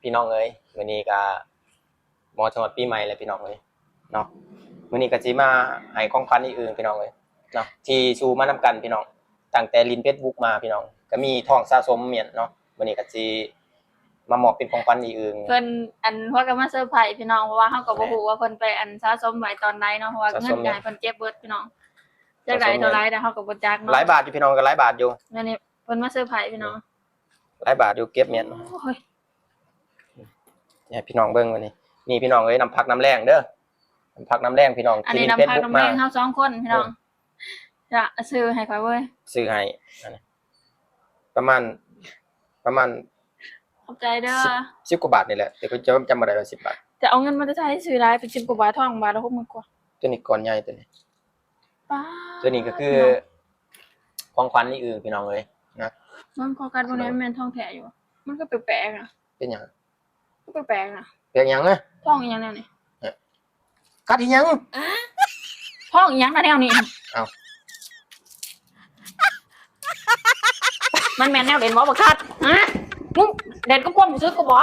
ພີ່ນ້ອງເອີຍ ມື້ນີ້ກະມາຮອດປີໃໝ່ແລ້ວພີ່ນ້ອງເອີຍເນາະ. ມື້ນີ້ກະຊິມາໃຫ້ຂອງຂວັນອີ່ອຶ່ງພີ່ນ້ອງເອີຍເນາະ ທີ່ສູ້ມານຳກັນພີ່ນ້ອງ ຕັ້ງແຕ່ຫຼິ້ນເຟສບຸກມາພີ່ນ້ອງ ກະມີທອງສະສົມໝຽນເນາະ. ມື້ນີ້ກະຊິມາມອບເປັນຂອງຂວັນອີ່ອຶ່ງ ເພິ່ນ ອັນ ພວກກະມາເຊີໄພຣສ໌ພີ່ນ້ອງ ເພາະວ່າເຮົາກະບໍ່ຮູ້ວ່າເພິ່ນໄປ ອັນ ສະສົມໄວ້ຕອນໃດເນາະ ເພາະວ່າເງິນກະໃຫ້ເພິ່ນເກັບເບິດພີ່ນ້ອງ ຈັກໄດ້ເທົ່າໃດແຕ່ເຮົາກະບໍ່ຈັກເນາະ. ຫຼາຍບາດຢູ່ພີ່ນ້ອງ ກະຫຼາຍບາດຢູ່ ແນວນີ້ເພິ່ນມາເຊີໄພຣສ໌ພີ່ນ້ອງ. ຫຼາຍບາດຢູ່ ເກັບແມ່ນ. ໂອ້ຍ ໃຫ້ພີ່ນ້ອງເບິ່ງວັນນີ້ ນີ້ພີ່ນ້ອງເອີຍ ນ້ຳພັກນ້ຳແຮງເດີ ນ້ຳພັກນ້ຳແຮງພີ່ນ້ອງ ອັນນີ້ນ້ຳພັກນ້ຳແຮງເຮົາສອງຄົນພີ່ນ້ອງ. ຈະຊື້ໃຫ້ຂ້ອຍເວີຍ ຊື້ໃຫ້ ອັນນີ້ ປະມານ ປະມານ ຂອບໃຈເດີ ສິບ ສິບກວ່າບາດນີ້ແຫຼະ ແຕ່ຂ້ອຍຈຳ ຈຳບໍ່ໄດ້ວ່າສິບບາດ. ຈະເອົາເງິນມາແຕ່ໃສ ຊື້ຫຼາຍເປັນສິບກວ່າບາດ ທອງບາດລະຫົກໝື່ນກວ່າ. ໂຕນີ້ກ້ອນໃຫຍ່ໂຕນີ້ ປ້າດ ໂຕນີ້ກະຄື ພີ່ນ້ອງ ຂອງຂວັນອີ່ອຶ່ງພີ່ນ້ອງເອີຍນະ. ມັນຂໍກັດເບິ່ງແດ່ ມັນແມ່ນທອງແທ້ຢູ່ບໍ່? ມັນກະແປກໆນະ. ເປັນຫຍັງ? ມັນແປກໆນະ. ແປກຫຍັງນະ? ທອງອີ່ຫຍັງແນວນີ້? ກັດອີ່ຫຍັງ? ທອງອີ່ຫຍັງນະແນວນີ້? ເອົ້າ ມັນແມ່ນແນວເຫຼັ້ນບໍ່ບັກສັດ? ຮະ? ມຶງເຫຼັ້ນກັບຄວາມຮູ້ສຶກກູບໍ່?